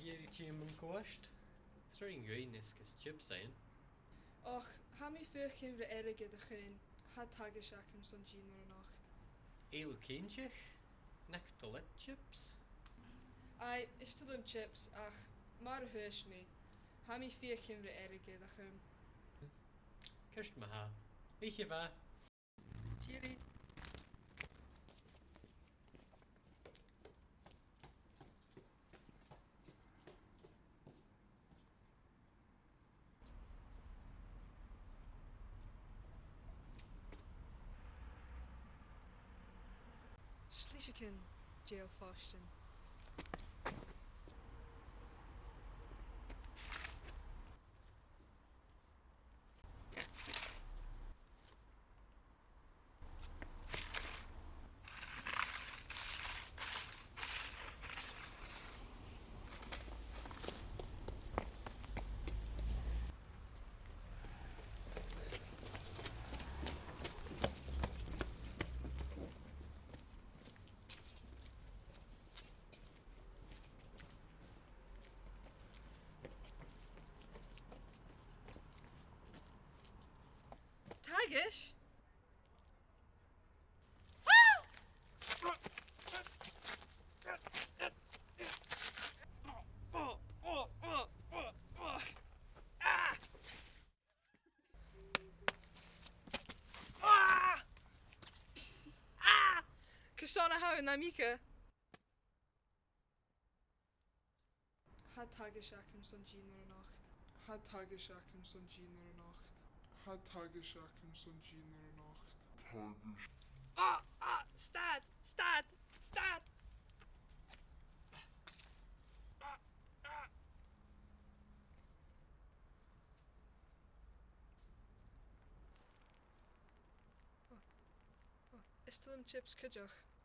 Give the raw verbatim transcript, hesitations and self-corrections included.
Gheibh thu tì mun cuairt. 'S urrainn dhuinn fhaicinn chips fhaighinn. Och, tha mi a' faicinn ri airgead a chur. Tha taighean agam son dìnnear a-nochd. A bheil thu cinnteach nach toil leat chips? Aidh, is toil leam chips, ach mar a thuirt mi, tha mi a' faicinn ri airgead a chur. Ceart ma-thà. Oidhche mhath. Tìoraidh. Sliseagan, dè tha fhathast ann? Taighean? Carson a tha thu nam inntinn? Tha taighean agam son dìnnear a-nochd. Tha taighean agam son dìnnear a-nochd. Tha taighean agam son dìnnear a-nochd. Ah, ah, stad, stad, stad. Ah, ah. Oh, oh, is toil leam chips cuideachd.